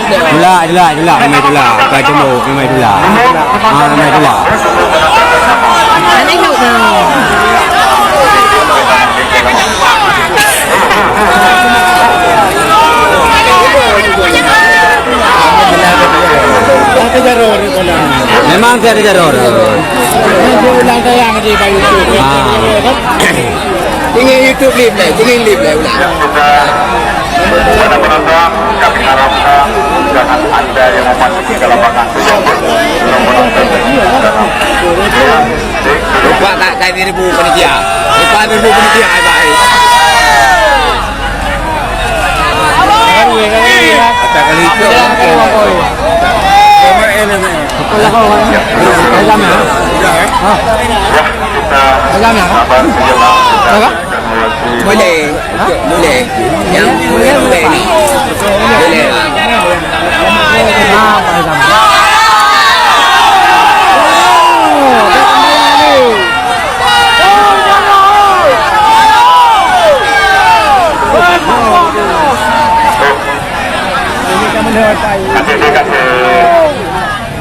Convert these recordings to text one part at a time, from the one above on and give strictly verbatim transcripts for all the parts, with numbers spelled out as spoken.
Tulak, tulak, tulak, memang tulak. Bukan cemburu, memang tulak. Ah, memang tulak. Memang tiada jarur. Ah. Ingin YouTube live lah, ingin live lah ulang. Kepada penonton, kami harapkan jangan ada yang memasuki ke lapangan sebelum menonton dalam. Lupa tak, kai ribu panitia. Lupa ribu panitia, hai, hai. Atas kali itu. Boleh. Boleh. Yang boleh, boleh ni. Boleh. Nanti dia kata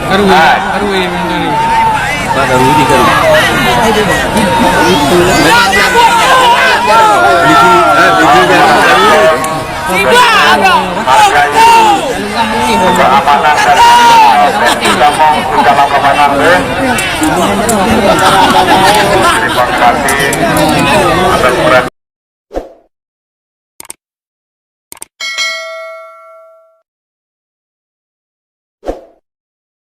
Karu, karu, eh, karu. Pak karu, ini karu. Biji, ah, biji karu. Keamanan dan utama utama keamanan, eh. Terima kasih.